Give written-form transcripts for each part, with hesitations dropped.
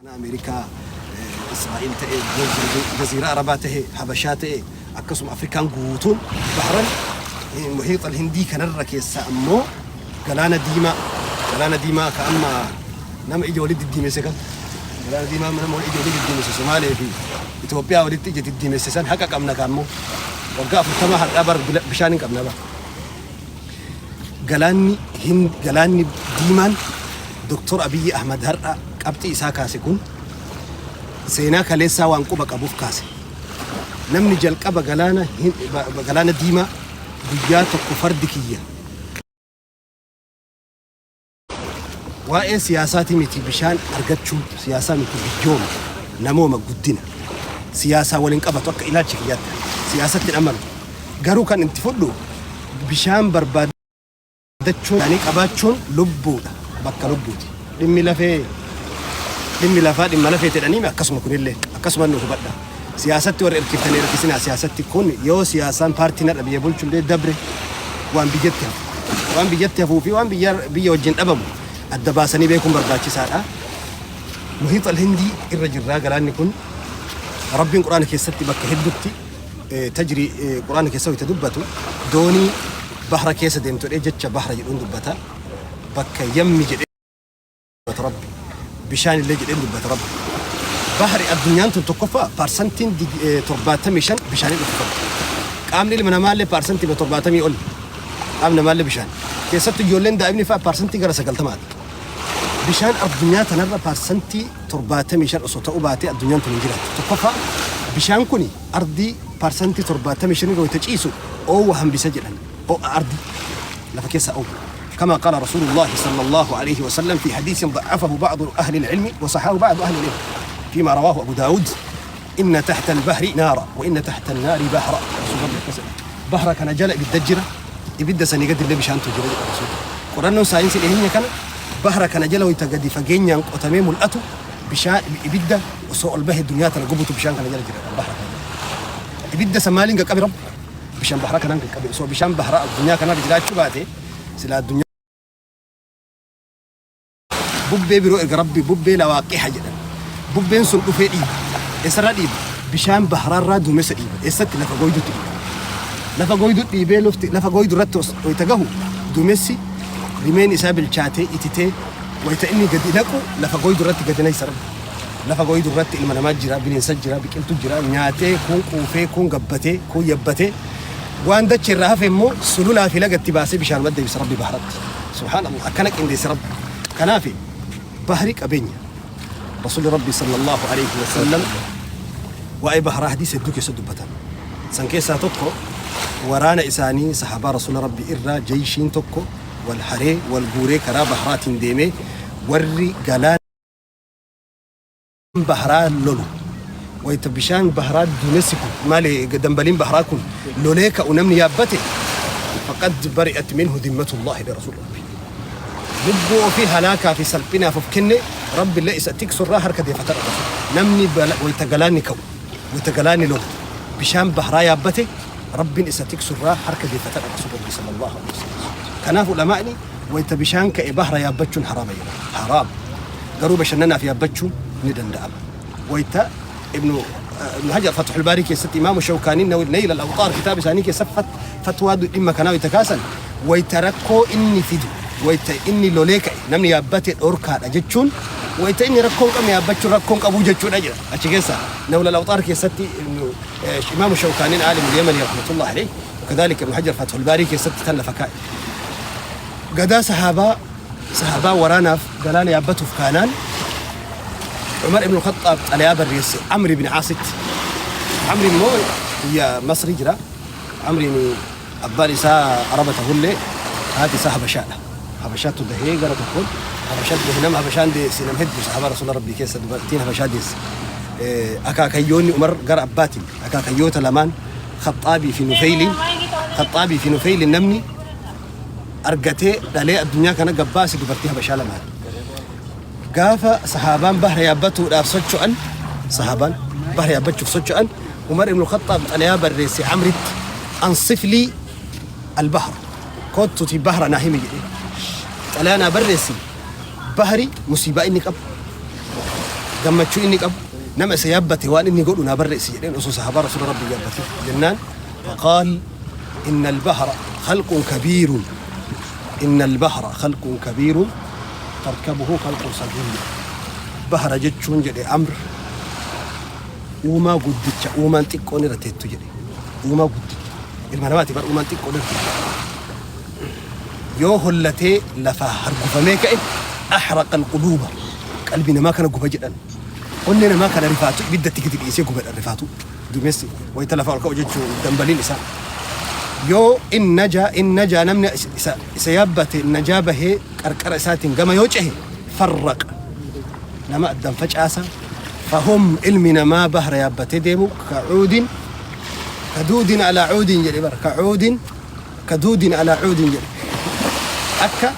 Kana Ameerikaa, Israa'el ta'e, Jaziiraa Arabaa ta'e, Habashaa ta'e, akkasuma Afrikaan guutuun bahran Muhiix al-Hindii kanarra keessaa ammoo Galaana Diimaa, Galaana Diimaa ka amma nama ija walitti diddiimesse kan Galaana Diimaa nama ija walitti diddiimesse, Somaalee fi Itoophiyaa walitti ija diddiimesse san haqa qabna ka ammoo waggaa 40 har'aa bar bishaan hin qabna bar. Galaanni Hind Galaanni Diimaan Dr. Abiyyi Ahmad har'a qabxii isaa kaase kun seenaa kaleessaa waan quba qabuuf kaase. Namni jalqaba galaana Galaana Diimaa guyyaa tokko fardi kiyya Waa'ee siyaasaatii miti, bishaan argachuun siyaasaa miti, biyyooma, namooma, guddina. Siyaasaa wal hin qabatu akka ilaalcha kiyyaatti. Siyaasatti hin amanu. Garuu kan itti fudhu bishaan barbaadachuun bishaanii qabaachuun lubbuudha. Bakka lubbuuti. Dhimmi lafee dhimmi lafaa dhimma lafee jedhanii akkasuma kunillee akkasuma nu hubadha. Siyaasatti warra irkiftanii irkisinaa siyaasatti kun yoo siyaasaan paartiin har'a biyya bulchullee dabre waan biyyatti hafu. Waan biyyatti hafuu fi waan biyya biyya wajjin dhabamu adda baasanii beekuun barbaachisaadha. Muhiix al-Hindii irra jirraa galaanni kun Rabbiin Quraana keessatti bakka hedduutti tajrii Quraana keessa wayita dubbatu doonii bahra keessa deemtu jedhee jecha bahra jedhuun dubbata. Bakka yammi jedhee dubbata Rabbi. Bishaan illee jedheen dubbata Rabbi. Bahri addunyaan tun tokkoffaa paarsantiin 75 bishaaniin uffifamti. Qaamni ilma namaa illee paarsantii 70 ol. Qaamni namaa illee bishaan. Keessattuu ijoolleen daa'imni fa'aa paarsantii gara 90ti. Bishaan addunyaa tanarra paarsantii 75 osoo ta'uu baatee addunyaan tun hin jiraattu. Tokkoffaa bishaan kuni ardii paarsantii 75 irra wayita ciisu oowwa hambisa jedhan. Ho'a ardii lafa keessaa oowwa. كما قال رسول الله صلى الله عليه وسلم في حديث ضعفه بعض أهل العلم وصححه بعض أهل العلم فيما رواه أبو داود: إن تحت البحر نارا وإن تحت النار بحرا. رسول الله كسر بحر كان جل بالدجرة ibidda sanii gadi illee bishaantu jira jedha Rasuulli. Qorannoon saayinsii dhiyeenya kana bahra kana jala wayita gadi fageenyaan qotamee mul'atu bishaan ibidda osoo ol bahe duniyaa tana gubutu bishaan kana jala jira bahra kana jala. Ibidda san maaliin qaqqabe Rabbi? Bishaan bahra kanaan qaqqabe. Osoo bishaan bahra addunyaa kanarra jiraachuu baate silaa addunyaa bubbee biroo erga Rabbi, bubbee lawaaqiha jedhan. Bubbeen sun dhufee dhiiba. Eessarraa dhiiba? Bishaan bahraarraa duumessa dhiiba. Eessatti? Lafa gooydutti dhiiba. Lafa gooydu dhiibee lufti lafa gooydu irratti wayita gahu duumessi rimeen isaa bilchaatee ititee wayita inni gadi naqu lafa gooydu irratti gadi naysa Rabbi. Lafa gooydu irratti ilma namaa jira, bineensa jira, biqiltu jira, nyaatee kuun quufee, kuun gabbatee, kuun yabbatee, waan dacha irraa hafe immoo sululaa fi laga itti baasee bishaanuma deebisa Rabbi baharatti. Subhaanallah, akkana qindeesse Rabbi. Kanaaf bahri qabeenya. Rasuulli Rabbi sallallahu alayhi wa sallam waa'ee baharaa hadiisa hedduu keessa dubbatan. San keessaa tokko waraana isaanii sahabaa Rasuula Rabbi irraa jeyshiin tokko wal haree wal guuree karaa baharaatiin deemee warri galaana bahraa lolu wayta bishaan bahraa duumessi kun maali dambaliin bahraa kun lolee ka'u namni yaabbate faqad bari'at minhu dhimmatullahi li rasuul rabbi lubbuu ofii halaakaa fi salphinaaf of kenne rabbi illee isa tiksurraa harka deeffata dha. Namni wayta galaanni ka'u, wayta galaanni lolu bishaan bahraa yaabbate rabbiin isa tiksurraa harka deeffata dha rasuul rabbi sallallahu alaihi wasallam. Kanaaf ulamaa'ni wayta bishaan ka'e bahra yaabbachuun haraama jedhan. Haraam. Garuu bashannanaaf yaabbachuun ni danda'ama. Wayta Ibnu Hajar Fathul Baarii keessatti, Imaamu Shawkaaniin Nayl al-Awxaar kitaaba isaanii keessatti fatwaa dhimma kanaa wayta kaasan, wayta rakkoo inni fidu, wayta inni lolee ka'e namni yaabbate dhorkaadha jechuun, wayta inni rakkoo hin qabne yaabbachuun rakkoo hin qabuu jechuudha jedha. Achi keessa Nawl al-Awxaar keessatti Imaamu Shawkaaniin aalimul Yamanii rahmatullahi alayhi wakadhalika Ibnu Hajar Fathul Baarii keessatti tan lafa kaa'e. Gadaa sahaabaa waraanaaf galaana yaabbatuuf kaanaan Umar ibn Khaxxaab xalayaa barreesse Amr ibn Aasitti. Amri immoo biyya Masrii jira. Amriin abbaan isaa Araba tahullee haati isaa Habashaadha. Habashaattu dahee gara tokkoon Habashaatti dahe, nama Habashaan deesse nama hedduu sahaabaa Rasuula Rabbii keessa dubartiin Habashaa deesse. Akaakayyoonni Umar gara abbaatiin akaakayyoota lamaan Khaxxaabii fi Nufeeyliin, Khaxxaabii fi Nufeeyliin namni argatee dhalee addunyaa kana gabbaase dubartii Habashaa lamaan. Gaafa sahaabaan bahra yaabbatuudhaaf socho'an, sahaabaan bahra yaabbachuuf socho'an, Umar ibn Khaxxaab xalayaa barreesse Amritti: ansif lii al-bahra, koottuti bahra naa himi jedhee xalayaa naa barreessi, bahri musiibaa inni qabu, Gammachuu inni qabu nama isa yaabbate waan inni godhu naa barreessi jedheen osoo sahabaa rasuula rabbii yaabbate jennaan faqaal inna albahra khalqun kabiirun inna albahra khalqun kabiirun tarkabuhu khalqun sagiir jedhe. Bahra jechuun jedhe amr uumaa guddicha uumaan xiqqoon irra teettu jedhe. Uumaa guddicha ilma namaati bar uumaan xiqqoon irra teettu. Yoo hollatee lafaa hargufamee ka'e ahraqa alquluuba qalbii namaa kana guba jedhan. Onnee namaa kana rifaatu ibidda itti gadi dhiisee gubadha rifaatu. Duumessi wayita lafaa ol ka'u jechuun dambaliin isaa. Yoo in najaa in najaa namni isa isa yaabbate najaa bahee qarqara isaatiin gama yoo cehe farraqa nama addan facaasa fahum ilmi namaa bahra yaabbatee deemu kacuudin kaduudin alaa cuudin jedhe bara kacuudin kaduudin alaa cuudin jedhe akka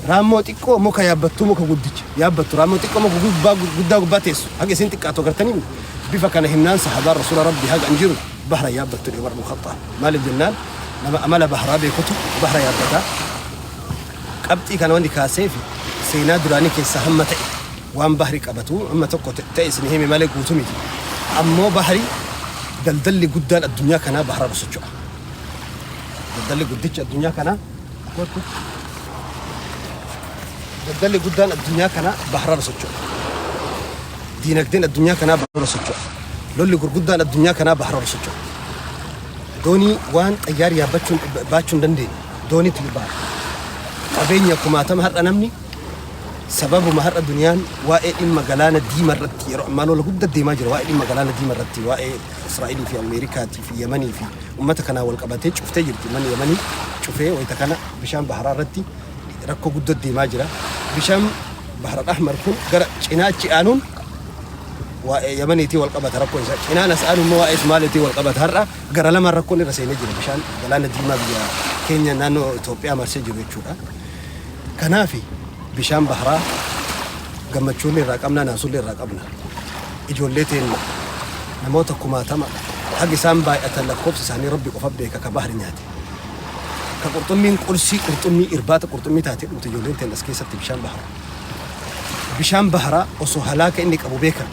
raammoo xiqqoo muka yaabbattuu muka guddicha yaabbattu raammoo xiqqoo muka gubbaa guddaa gubbaa teessu haga isin xiqqaatu agartanii bifa kana himnaan sahabaan rasuula rabbi haga an jiru bahra yaabbattu jedhe Umar ibn Khaxxaab maaliif jennaan nama amala bahraa beekutu bahra yaabbataa Qabxii kana wanni kaaseef seenaa duraanii keessaa hamma ta'e waan bahri qabatu hamma tokko ta'e isin hime malee guutuu miti. Ammoo bahri daldalli guddaan addunyaa kanaa bahrarra socho'a. Daldalli guddichi addunyaa kanaa kottu. Daldalli guddaan addunyaa kanaa bahrarra socho'a. Diinagdeen addunyaa kanaa bahrarra socho'a. Lolli gurguddaan addunyaa kanaa bahrarra socho'a. Doonii waan xayyaarri yaabbachuun baachuu hin dandeenye dooniitu baata. Qabeenya kumaatama har'a namni sababuma har'a duniyaan waa'ee dhimma galaana diimaa irratti yeroo ammaa lola guddaa deemaa jira waa'ee dhimma galaana diimaa irratti waa'ee Israa'elii fi Ameerikaatii fi Yemanii fi uummata kanaa wal qabatee cuftee jirti. Manni Yemanii cufee wayita kana bishaan baharaa irratti rakkoo guddaa deemaa jira. Bishaan Bahar Ahmar kun gara cinaachi aanuun waa'ee Yamaniitii wal qabata rakkoon isaa. Cinaan as aanu immoo waa'ee Somaaleetii wal qabata. Har'a gara lamaan rakkoon irra seenee jira. Bishaan galaana diimaa biyya keenya naannoo Itoophiyaa marsee jiru jechuudha. Kanaaf bishaan baharaa gammachuullee irraa qabna naasuullee irraa qabna. Ijoollee teenna namoota kumaatama haga isaan baay'atan lakkoofsa isaanii Rabbi qofa beeka ka bahri nyaate. Ka qurxummiin qursii qurxummii irbaata qurxummii taatee dhumte ijoolleen teenna as keessatti bishaan baharaa. Bishaan baharaa osoo halaaka inni qabu beekan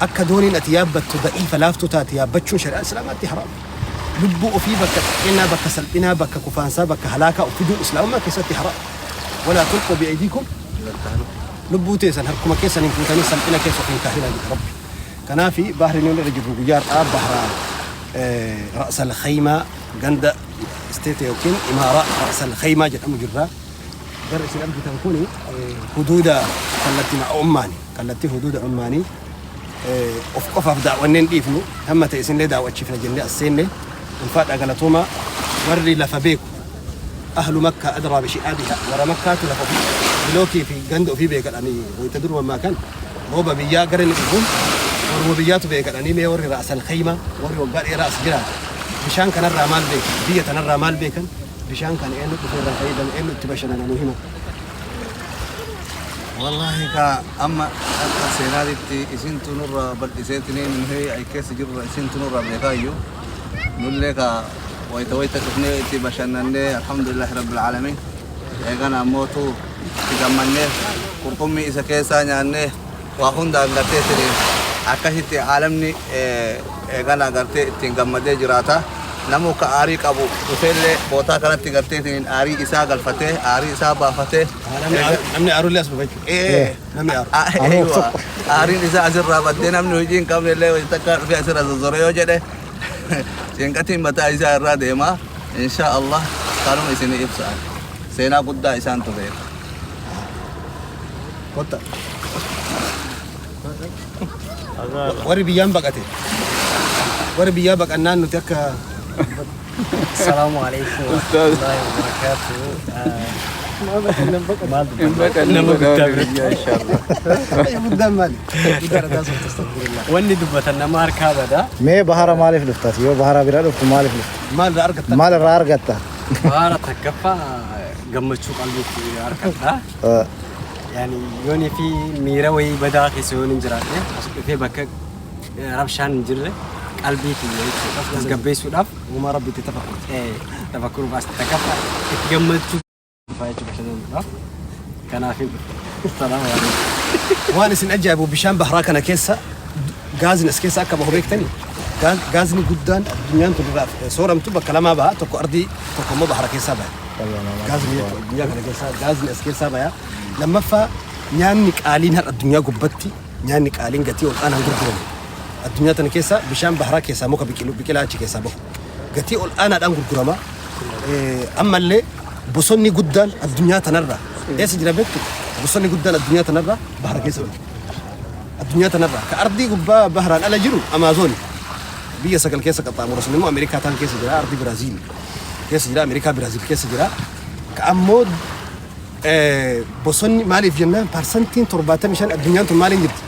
akka dooniin ati yaabbattu da'iifa laaftuu taate yaabbachuun shari'aa islaamaatti haraama. Lubbuu ofii bakka xiqqeennaa, bakka salphinaa, bakka kufaansaa, bakka halaakaa of fiduun islaamummaa keessatti haraama. Walaa tulquu bi'aydiikum lubbuu teessan harkuma keessaniin fuutanii salphina keessa of hin kaahinaa jedha Rabbi. Kanaafi bahri nuun irra jirru guyyaa har'aa bahra Ra'sal Khaymaa ganda isteete yookiin imaaraa Ra'sal Khaymaa jedhamu jirra. Garri isin argitan kuni huduuda kallattii Ummaani. Kallattii huduuda Ummaanii of qofaaf daawwannee hin dhiifnu hamma ta'e isinillee daawwachiifna jennee as seenne. Ulfaadhaa galatoomaa warri lafa beeku ahlu makkaa adraa bishi'aabiha warra makkaatu lafa ofii bilookii fi ganda ofii beekadhanii wayita dur mammaa kan rooba biyyaa gara inni dhufuun warruma biyyaatu beekadhanii mee warri ra'asal khaymaa warri waggaa dheeraa as jiraatu bishaan kanarraa maal beekan biyya tanarraa maal beekan Bishaan kana eenyu dhufee irraa fayyadama eenyu itti bashannana nu hima. Wallahi ka amma akka seenaatitti isintu nurra bal'iseetiniin nuyi ay keessa jirra isintu nurra beekaayyuu nullee ka wayta wayta dhufnee itti bashannannee alhamdulillahi rabbil aalamiin eegana ammootu itti gammannee qurxummii isa keessaa nyaannee waa hundaan garteetiniin akkasitti aalamni eegana gartee ittiin gammadee jiraata. Namuu ka aarii qabu dhufeellee bootaa kanatti garteetiniin aarii isaa galfatee aarii isaa baafatee. Namni aarullee as dhufa jechuudha. Ee, Namni aaru. Eeywa. Aariin isaa asirraa baddee namni hojii hin qabne illee hojii takka dhufee asirra zozzore yoo jedhe cinqatiin mataa isaa irraa deema. Insha Allah kanuma isinii ibsa. Seenaa guddaa isaantu beeka. Kotta. Warri biyyaan baqate. Warri biyyaa baqannaan nuti akka Assalamu alaikum warahmatullahi wabarakatuh. Maal dubbanna? Nama guddaa biratti inshallah. Guddaan maali? Guddaa irraa taasiftu astagfirullah. Wanni dubbatan nama harkaa bada. Mee bahara maaliif dhuftas? Yoo bahara bira dhuftu maaliif dhufta? Maal irraa argatta? Maal irraa argatta? Bahara takkaffaa gammachuu qalbiitti argadha. Yaani yoonii fi miira wayii badaa keessa yoon hin jiraadhe as dhufee bakka rabshaan hin jirre qalbii kiyya jechuudha tasgabbeessuudhaaf Uumaa Rabbiitti tafakkurte. Tafakkuruuf as takkaffaa itti gammachuu dhufaa jechuudha bashannanuudhaaf. Kanaaf hin dhufe. Salaamu alaikum. Waan isin ajaa'ibu bishaan baharaa kana keessa gaazin as keessa akka bahu beektanii? Gaazni guddaan addunyaan tun irraa sooramtu bakka lamaa baha, tokko ardii, tokko immoo bahara keessaa baha. Gaazni jechuudha addunyaa kana keessaa gaazni as keessaa baha. Lammaffaa, nyaanni qaaliin har'a addunyaa gubbatti nyaanni qaaliin gatii ol aanaan gurguramu. Addunyaa tana keessa bishaan baharaa keessaa muka biqilu biqilaa achi keessaa bahu. Gatii ol aanaadhaan gurgurama. Ammallee bosonni guddaan addunyaa tanarra eessa jira beektu? Bosonni guddaan addunyaa tanarra bahara keessa jira. Addunyaa tanarra ka ardii gubbaa baharaan ala jiru Amaazooni. Biyya sagal keessa qaxxaamura, sun immoo Ameerikaa taan keessa jira, ardii Biraaziil keessa jira, Ameerikaa Biraaziil keessa jira. Ka ammoo bosonni maaliif jennaan 75% addunyaan tun maaliin jirti?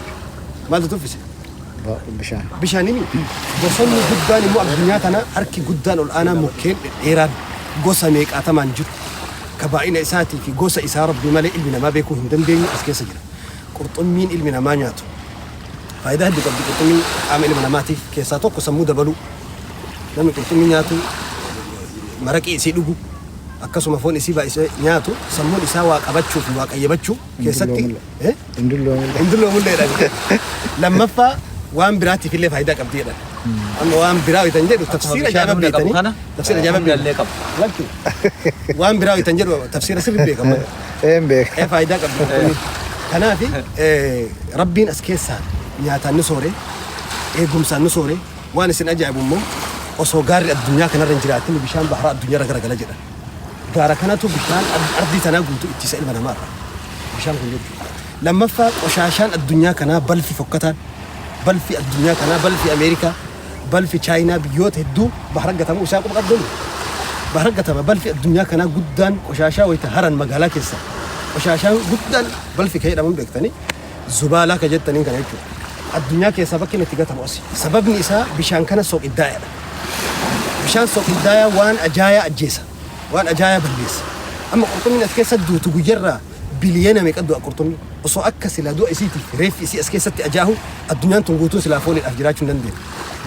Maaltu tuffise? Bishaan. Bishaanini. Bosonni guddaan immoo addunyaa tana harki guddaan ol aanaa mukkeen dhedheeraan gosa meeqaatamaan jiru ka baay'ina isaatii fi gosa isaa Rabbi malee ilmi namaa beekuu hin dandeenye as keessa jira. Qurxummiin ilmi namaa nyaatu faayidaa hedduu qabdi. Qurxummiin qaama ilma namaatiif keessaa tokko sammuu dabaluu. Namni qurxummii nyaatu, maraqii isii dhugu, akkasuma foon isii baay'isee nyaatu, sammuun isaa waa qabachuu fi waa qayyabachuu keessatti Hin dulloomullee. Hin dulloomulleedha. Lammaffaa, waan biraatiif illee faayidaa qabdi jedhan. Amma waan biraa witan jedhu tafsiira bishaan ajaa'iba humna qabu beektanii. kana, Tafsiira ajaa'iba humna illee beekan. qaba. Lakki. Waan biraa witan jedhu tafsiira sirrii beekama. Een beeka. Faayidaa qabdi qurxummiin. Kanaaf Rabbiin as keessaa nyaataan nu soore, eegumsaan nu soore. Waan isin ajaa'ibu immoo osoo gaarri addunyaa kanarra hin jiraatin bishaan baharaa addunyaarra garagala jedhan. Gaara kanatu bishaan ardii tanaa guutuu ittisa ilma namaarra. Bishaan kun jechuudha. Lammaffaa, qoshaashaan addunyaa kanaa, balfi fokkataan, balfi addunyaa kanaa, balfi Ameerikaa, balfi Chaayinaa, biyyoota hedduu bahara gatamuu isaa quba qabdani. Bahara gatama balfi addunyaa kanaa guddaan. Qoshaashaa wayita haran magaalaa keessa qoshaashaan guddaan balfi kan jedhaman beektanii, zubaalaa ka jettaniin kana jechuudha. Addunyaa keessaa bakki inni itti gatamu asi. Sababni isaa bishaan kana soqiddaa'edha. Bishaan soqiddaa'aa waan ajaayaa ajjeesa. Waan ajaayaa balleessa. Amma qurxummiin as keessa duutu guyyarraa biliyeena meeqa du'a qurxummii. Osoo akka silaa du'a isiitiif reeffi isii as keessatti ajaahu addunyaan tun guutuun silaa fooniidhaaf jiraachuu hin dandeenye.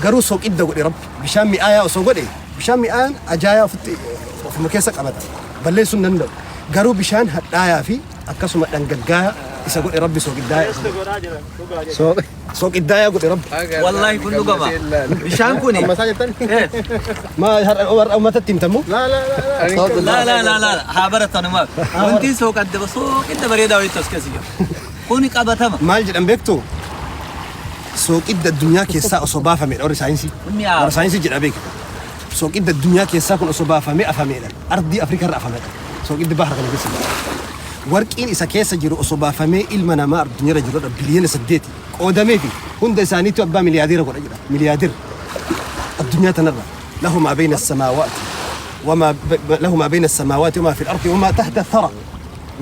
Garuu soqidda godhe Rabbi. Bishaan mi'aayaa osoo godhe, bishaan mi'aayaan ajaayaa ofitti ofuma keessa qabata. Balleessuu hin danda'u. Garuu bishaan hadhaayaa fi akkasuma dhangaggaaya isa godhe Rabbi, soqiddaaya isa godhe. Soqiddaaya godhe Rabbi. Wallahi kun dhugama. Bishaan kuni. Ma har'a uummatatti himtamu? لا لا لا لا, haa baratanumaaf. Wanti sooqadde sooqidda bareedaa wayitti as keessa jira. Kuni qabatama. Maal jedhan beektu? Sooqidda addunyaa keessaa osoo baafamedha warri saayinsii. Mi'aawa. Warra saayinsii jedha beeku. Sooqidda addunyaa keessaa kun osoo baafamee afameedha. Ardii Afrikaa irra afamedha. Sooqiddi bahara kana keessa jira. Warqiin isa keessa jiru osoo baafamee ilma namaa addunyaarra jirudha biliyoona 8 qoodamee fi hunda isaaniitu abbaa miliyaadiira godha jedha. Miliyaadiira. Addunyaa tanarra. له ما بين السماوات وما له ما بين السماوات وما في الأرض وما تحت الثرى.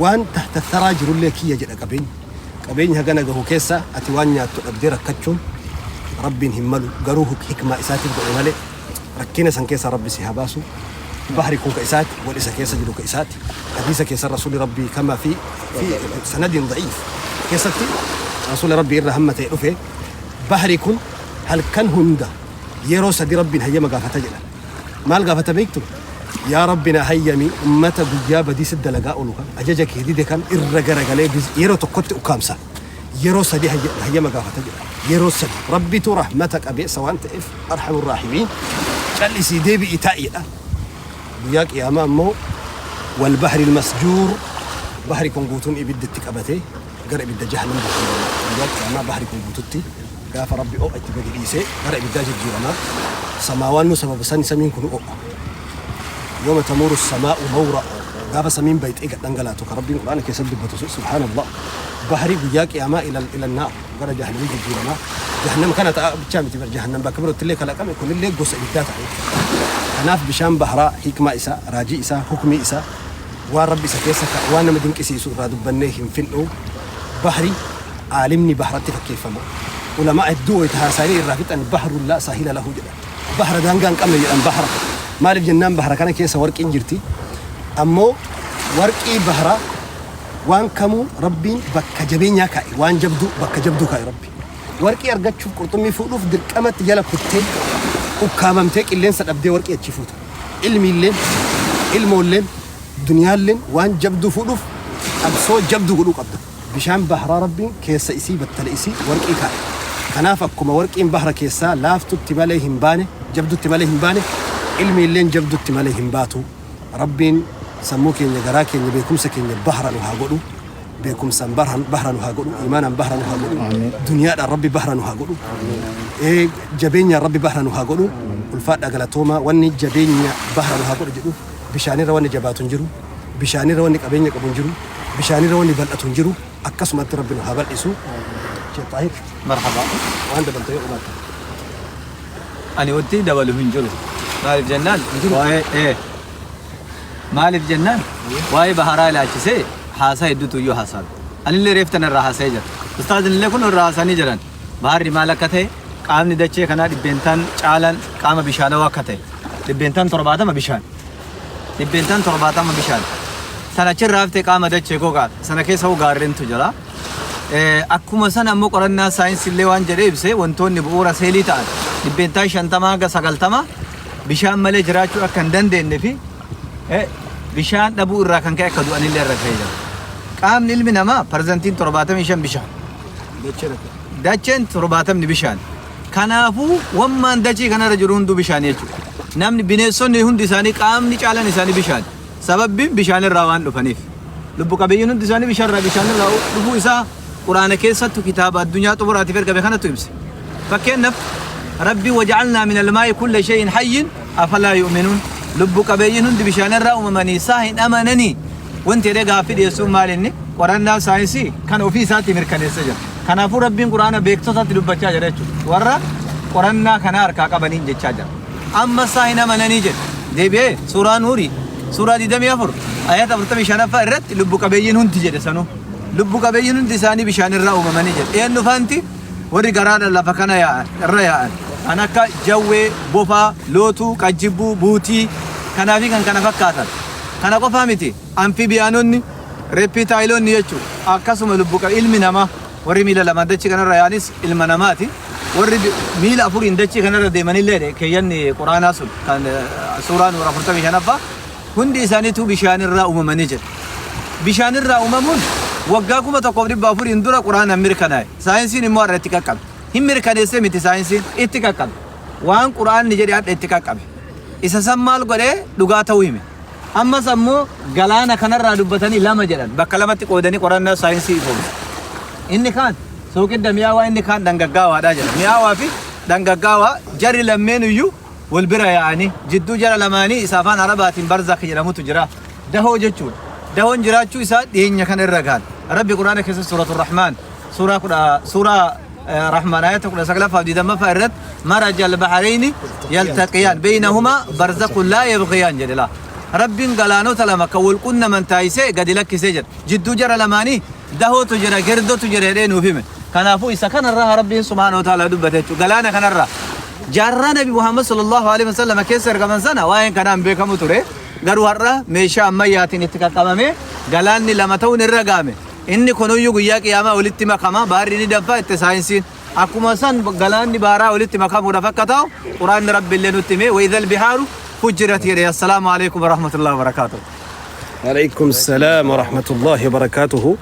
Waan تحت الثرى jirullee kiyya jedha. Qabeenya qabeenya hagana gahu keessa ati waan nyaattu dhabdee rakkachuun Rabbiin hin malu. Garuu hikmaa isaatiif godhe malee rakkina san keessa Rabbi si haa baasu. Bahri kun ka isaati, wal isa keessa jiru ka isaati. Hadiisa keessa Rasuuli Rabbii كما في سند ضعيف keessatti Rasuuli Rabbii irra hamma ta'e dhufe, bahri kun halkan hunda yeroo sadi Rabbiin hayyama gaafata jedha. Maal gaafata beektu? Yaa Rabbi, na hayyami, ummata guyyaa badiisa dalagaa oolu kan ajaja kee dide kan irra garagalee yeroo tokkotti ukkaamsa. Yeroo sadi hayyama gaafata jedha. Yeroo sadi Rabbitu rahmata qabeessa waan ta'eef, أرحم الراحمين, callisii deebi'i taa'iidha. Guyyaa qiyaamaa ammoo والبحر المسجور, bahri kun guutuun ibiddatti qabatee gara ibidda jahannam jijjiirama. Guyyaa qiyaamaa bahri kun guututti gaafa Rabbi o'a itti gadi dhiisee gara ibiddaa jijjiirama. Samaawaannu sababa san samiin kun o'a. يوم تمور السماء مورا, gaafa samiin bayxee gad dhangalaatu ka Rabbiin Qur'aana keessatti dubbatu, سبحان الله. Bahri guyyaa qiyaamaa إلى النار, gara jahannamii jijjiirama. Jahannam kana ta'a bichaa miti bar, jahannam bakka birootti illee kalaqame, kunillee gosa ibiddaa ta'a jechuudha. Kanaaf bishaan baharaa hikmaa isaa, raajii isaa, hukmii isaa, waan Rabbi isa keessa kaa'e waan nama dinqisiisu irraa dubbannee hin fin'u. Bahri aalimni baharatti fakkeeffama. Ulamaa hedduu wayita haasaanii irraa fixan بحر لا ساحل له jedhan. Bahara daangaa hin qabne jedhan bahara. Maaliif jennaan bahara kana keessa warqiin jirti. Ammoo warqii baharaa waan kamuu Rabbiin bakka jabeenyaa kaa'e, waan jabduu bakka jabduu kaa'e Rabbi. Warqii argachuuf, qurxummii fuudhuuf dirqamatti jala kuttee ukkaamamtee qilleensa dhabdee warqii achi fuuta. Ilmiilleen, ilmoolleen, duniyaalleen waan jabduu fuudhuuf qabsoo jabduu godhuu qabda. Bishaan bahraa Rabbiin keessa isii battala isii warqii kaa'e. Kanaaf akkuma warqiin bahra keessaa laaftutti malee hin baane, jabdutti malee hin baane, ilmiilleen jabdutti malee hin baatu. Rabbiin sammuu keenya, garaa keenya, beekumsa keenya bahra nu haa godhu. Beekumsaan bahra nu haa godhu, imaanaan bahra nu haa godhu, duniyaadhaan Rabbi bahra nu haa godhu, jabeenyaan Rabbi bahra nu haa godhu. Ulfaadhaa, galatoomaa. Wanni jabeenya bahra nu haa godhu jedhu, bishaanirra wanni jabaatu hin jiru, bishaanirra wanni qabeenya qabu hin jiru, bishaanirra wanni bal'atu hin jiru. Akkasumatti Rabbi nu haa bal'isu. Sheekh Xaahir. Marhaba. Waan dabalta yoo qabaatte. Ani wanti dabalu hin jiru. Maaliif jennaan waa'ee maaliif jennaan waa'ee baharaa ilaalchisee haasaa hedduutu iyyuu haasa'ame. Anillee reeftan irraa haasa'ee jira. Ustaazinillee kun irraa haasa'anii jiran. Baharri maal akka ta'e, qaamni dachee kanaa dhibbeentaan caalaan qaama bishaanawaa akka ta'e, 70% bishaan. 70% bishaan. Sana achirraa haftee qaama dachee gogaa sana keessa hoo gaarrentu jira. Akkuma sana ammoo qorannaa saayinsii illee waan jedhee ibse, wantoonni bu'uura seelii ta'an 50% hanga 90 bishaan malee jiraachuu akka hin dandeenye fi bishaan dhabuu irraa kan ka'e akka du'anillee irra ka'ee jira. Qaamni ilmi namaa 75% bishaan. Dacheen 70ni bishaan. Kanaafuu wammaan dachee kanarra jiru hunduu bishaan jechuudha. Namni, bineensonni hundi isaanii, qaamni caalan isaanii bishaan. Sababbiin bishaan irraa waan dhufaniif. Lubbu qabeeyyiin hundi isaanii bishaan irraa dhufuu isaa Quraana keessattu kitaaba addunyaa xumuraatiif ergame kanatu ibse. Fakkeenyaaf Rabbi وجعلنا من الماء كل شيء حي أفلا يؤمنون, lubbu qabeeyyiin hundi bishaan irraa uumamanii isaa hin amananii? Wanti jedhee gaaffii dhiyeessuun maal, inni qorannaa saayinsii kan ofii isaatti mirkaneessa jira. Kanaafuu Rabbiin Quraana beektotatti dubbachaa jira jechuudha. Warra qorannaa kana harkaa qabaniin jechaa jira. Amma isaa hin amananii jedhe. Deebi'ee suuraa Nuurii suuraa 24 ayata 45ffaa irratti lubbu qabeeyyiin hundi jedhe sanuu. Lubbu qabeeyyiin hundi isaanii bishaan irraa uumamanii jedhe. Eenyu faanti? Warri garaadhaan lafa kana yaa'an irra yaa'an kan akka jawwee, bofaa, lootuu, qajjibbuu, buutii kanaa fi kan kana fakkaatan. Kana qofaa miti, amfibiyaanonni, reptileonni jechuudha. Akkasuma lubbu ilmi namaa, warri miila lamaan dachii kanarra yaa'anis ilma namaati. Warri miila afuriin dachii kanarra deemanillee, keeyyanni Quraanaa sun kan suuraa Nuur 45ffaa, hundi isaaniitu bishaanirraa uumamanii jedha. Bishaanirraa uumamuun waggaa 1400n dura Quraanaan mirkanaa'e. Saayinsiin immoo har'a itti qaqqabe. Hin mirkaneessee miti, saayinsiin itti qaqqabe. Waan Quraanni jedhe hadha itti qaqqabe. Isa san maal godhee dhugaa ta'uu hime. Ammas ammoo galaana kanarraa dubbatanii lama jedhan, bakka lamatti qoodanii qorannaa saayinsii ifoomse. Inni kaan sooqidda mi'aawaa, inni kaan dhangaggaawaadha jedha. Mi'aawaa fi dhangaggaawaa jarri lammeen iyyuu wal bira yaa'anii jidduu jara lamaanii isa afaan Arabaatiin barzakh jedhamutu jira. Dahoo jechuudha. Dahoon jiraachuu isaa dhiyeenya kana irra gahan. Rabbi Quraana keessatti suuratu Rahmaan, suuraa kudha, suuraa Rahmaan, ayata 19ffaa fi 20ffaa irratti مرج البحرين يلتقيان بينهما برزخ لا يبغيان jedhe laa. Rabbiin galaanota lama kan wal qunnaman taayisee gadi lakkisee jira. Jidduu jara lamaanii dahootu jira, girdotu jira jedhee nuuf hime. Kanaafuu isa kanarraa Rabbiin سبحانه وتعالى dubbate jechuudha. Galaana kanarraa. Jaarraa Nabi Muhammad صلى الله عليه وسلم keessa ergaman sana waa'een kanaan beekamu ture. Garuu har'a meeshaa ammayyaatiin itti qaqqabamee galaanni lama ta'uun irra gaame. Inni kunuyyuu guyyaa qiyaamaa walitti makama. Baarri ni danfa itti saayinsiin. Akkuma san galaanni baaraa walitti makamuudhaaf akka ta'u Quraanni Rabbi illee nutti hime, وإذا البحار فجرت jedhe. السلام عليكم ورحمة الله وبركاته. عليكم السلام ورحمة الله وبركاته.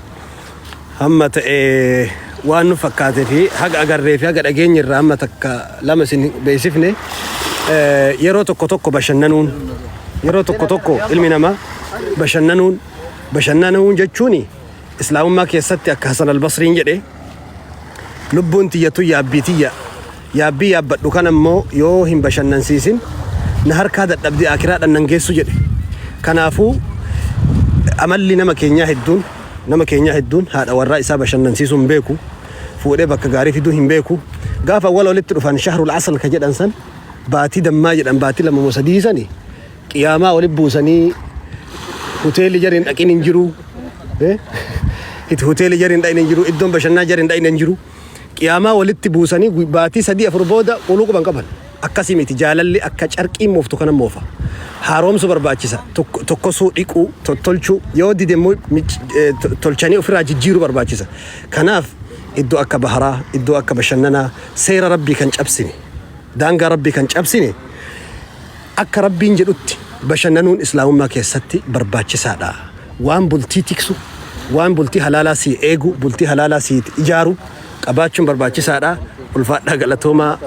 Hamma ta'e waan nu fakkaatee fi haga agarree fi haga dhageenye irraa hamma takka lama isin beeksifne. Yeroo tokko tokko bashannanuun, yeroo tokko tokko ilmi namaa bashannanuun, bashannanuun jechuun islaamummaa keessatti akka Hasan Albasriin jedhe, lubbuun tiyyatu yaabbii tiyya, yaabbii yaabbadhu kan ammoo yoo hin bashannansiisin na harkaa dadhabdee akiraadhaan nan geessu jedhe. Kanaafuu amalli nama keenyaa hedduun, nama keenyaa hedduun haadha warraa isaa bashannansiisuu hin beeku, fuudhee bakka gaarii fiduu hin beeku. Gaafa awwala walitti dhufan, شهر العسل ka jedhan san, baatii dammaa jedhan, baatii 2 moo 3 sani qiyaamaa walitti buusanii hoteelli jariin dhaqin hin jiru. Itti hoteelli jariin dhaqin hin jiru, iddoon bashannanaa jariin dhaqin hin jiru. Qiyaamaa walitti buusanii baatii 3 4 booda quluu quban qaban. Akkasii miti, jaalalli akka carqii mooftu kana moofa. Haaromsu barbaachisa. Tokkosuu, dhiquu, tottolchuu, yoo dide immoo tolchanii ofirraa jijjiiruu barbaachisa. Kanaaf iddoo akka baharaa, iddoo akka bashannanaa, seera Rabbii kan cabsine, daangaa Rabbii kan cabsine, akka Rabbiin jedhutti bashannanuun islaamummaa keessatti barbaachisaadha. Waan bultii tiksu, Waan bultii halaalaa sii eegu, bultii halaalaa sii ijaaru qabaachuun barbaachisaadha. Ulfaadhaa, galatoomaa.